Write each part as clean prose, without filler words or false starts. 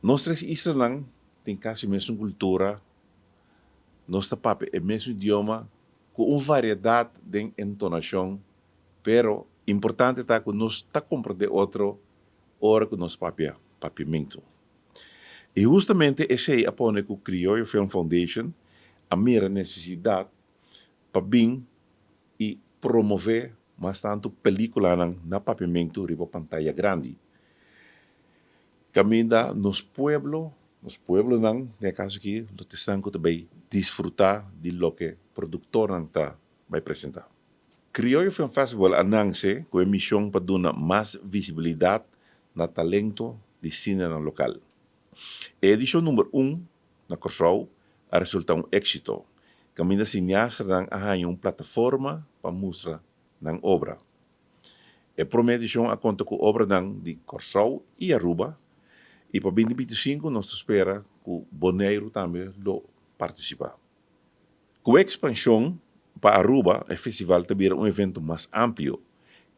Nos tres islanan tin kasi mesun kultura, nos ta papia e mesun idioma ku un variedat den entonashon, pero importante ta ku nos ta komprendé otro ora ku nos papia papiamentu. I hustamente esei a pone ku Krioyo Film Foundation a mira nesesidat pa bin i promové mas tantu pelíkulanan na papiamentu riba pantaya grandi. Kaminda nos pueblo, nos pueblonan den e kaso aki, lo ta esnan ku ta bai disfrutá di loke produktornan ta bai presentá. Krioyo Film Festival a nanse ku e mishon pa duna mas visibilidat na talento di sinenan lokal. E edishon number un na Kòrsou a resultá un éksito, kaminda sineastanan a haña un plataforma pa mustra nan obra. E promé edishon a konta ku obranan di Kòrsou i Aruba i pa binti 25 nos ta spera ku Boneiru tambe lo partisipá. Ku e ekspanshon pa Aruba e festival ta bira un evento mas amplio,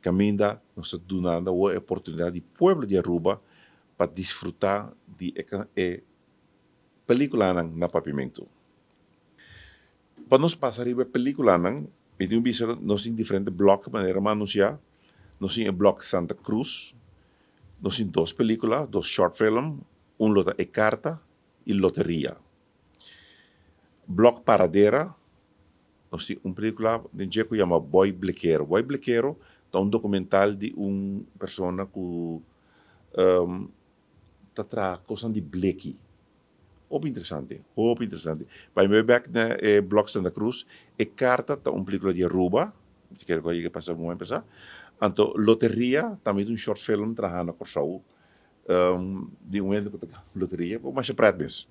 kaminda nos ta dunando awor e oportunidat di pueblo di Aruba pa disfrutá di e pelíkulanan na Papiamentu. Pa nos pasa riba e peliculanan, mi tin bisa nos tin diferente blok manera mi a anuncia. Nos tin e blok Santa Cruz, nos tin dos pelicula, dos short film, un lo ta E Carta y Loteria. Blok Paradera, nos tin un pelicula den dje cu yama Boy Blekero. Boy Blekero ta un documental di un persona cu ta traha cosnan di bleki. Hopi interesante, hopi interesante. Bai mi bai bek na e blog Santa Cruz, E Carta ta un pelicula di Aruba, mi ta kere cu a yega pasa un aña pasa. Anto Loteria tambe ta un short film traha na Corsou, di un hende cu ta gana loteria, bo masha pret mes.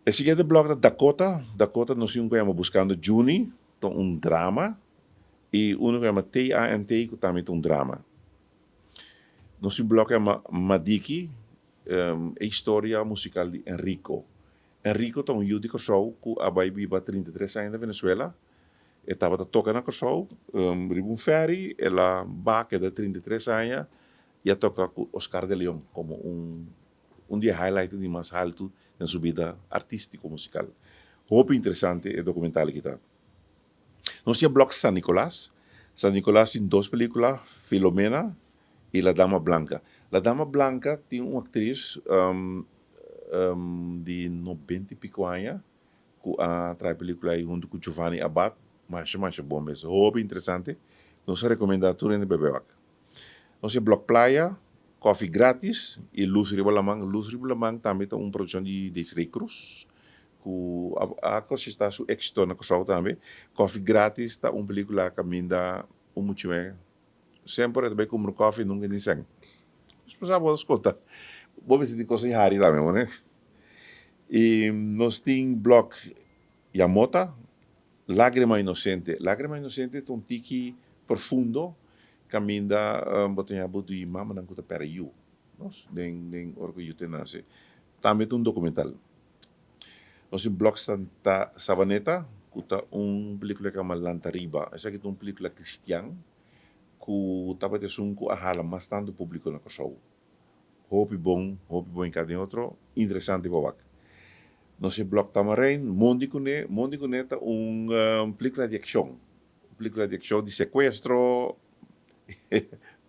E siguiente blog ta Dakota, Dakota nos tin un cu yama Buscando Juni, ta un drama, y uno cu yama TANT cu tambe ta un drama. Nos tin un blog cu yama Madiki, E historia musical di Enrico. Enrico ta un yu di Kòrsou ku a bai biba 33 aña na Venezuela. E tabata toka na Kòrsou riba un ferry, el a ba keda 33 aña i a toka ku Oscar de Leon komo un un di e highlightnan di mas haltu den su bida artístiko musical. Hopi interesante e dokumental aki ta. Nos tin e blòk San Nicolas. San Nicolas tin dos pelíkula, Filomena i La Dama Blanca. La Dama Blanca tin un aktris di nobenta i piko aña ku a traha e pelikula ei huntu ku Giovanni Abad. Masha masha bon mes. Hopi interesante. Nos a rekomendá tur hende bebe wak. Nos tin Blok Playa, kòfi gratis i Lus Riba Laman. Lus Riba Laman tambe ta un produkshon di Desiree Cruz ku a kosestá su éksito na Kòrsou tambe. Kòfi gratis ta un pelikula kaminda un much'e Semper e ta bai kumpra kòfi nunka e tin sèn. Nos por skonta. Bo mester tin kos di hari tambe bo ne. I nos tin blòk Yamota, Lágrima Inosente. Lágrima Inosente ta un tiki profundo kaminda bo ta haña bo di mamanan ku ta pèrdè yu den den ora ku yu ta nase. Tambe ta un dokumental. Nos tin blòk Santa Sabaneta ku ta un pelikula ku yama Lanta Riba. Esaki ta un pelikula kristian ku tabata esun ku a hala mas tantu públiko na Kòrsou. Hopi bon, hopi bon i kada den otro interesante pa wak. Nos tin blòk Tamarijn, Mondi Kuné. Mondi Kuné ta un pelikula di akshon, un pelikula di akshon di sekuestro,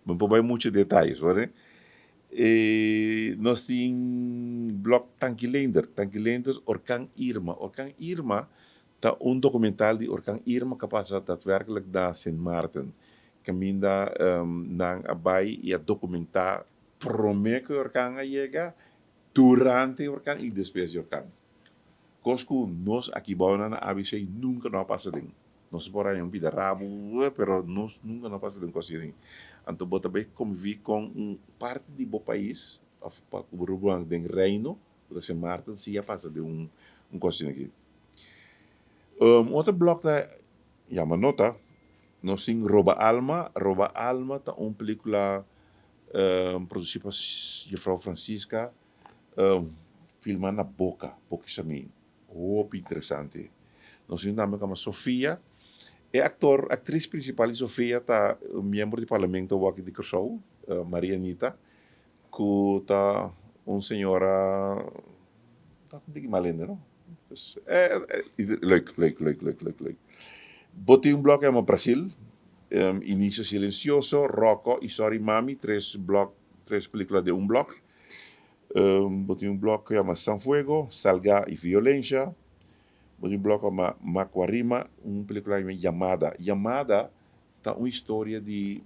mi por bai muchu detayes por e. E nos tin blòk Tanki Leendert, Tanki Leendert Orkan Irma. Orkan Irma ta un dokumental di Orkan Irma ku a pasa datwerkelijk na Sint Maarten. Kaminda nan a bai i a dokumentá promé ku e orkan a yega, durante e orkan i despues di orkan. Kos ku nos aki bou nan na ABC nunka no a pasa den. Nos por haña un pida rabu, pero nos nunka no a pasa den kos asina. Anto bo ta bai konviví kon un parti di bo pais òf pa ku bo ruman den Reino, ku ta Sint Maarten, si a pasa den un kos asina aki. Un otro blòk ta yama nota, nos tin Roba Alma. Roba Alma ta un pelikula produsí pa Jufrou Francisca. Filma na boca, boca esami hopi interesante. Nos tin un dama cu yama Sofia. E actor, actriz principal di Sofia ta un miembro di parlamento awor aki di Curaçao, Maria Anita, cu ta. Un señora ta un tiki malende, no? Dus, leuk, leuk, leuk, leuk, leuk, leuk. Bo tin un blok yama Brasil, Inicio Silencioso, Rocco y Sorry Mami, tres blok, tres pelicula den un blok. Bo tin un blok ku yama San Fuego, Salga y Violencia. Bo tin un blok ku yama Macuarima, un pelicula yama Llamada. Llamada ta un historia di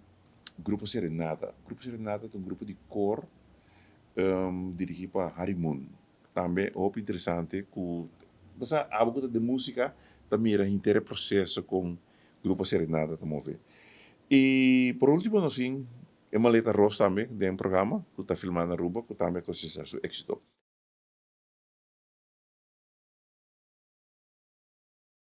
Grupo Serenata. Grupo Serenata ta un grupo di kor dirigí pa Harry Moon. Tambe hopi interesante ku bo sa abo ku ta den músika ta mira henter e proseso kon Grupo Serenata ta move. I por último nos tin e Maleta Ros tambe den programa ku ta filmá na Aruba ku tambe a kosechá su éksito.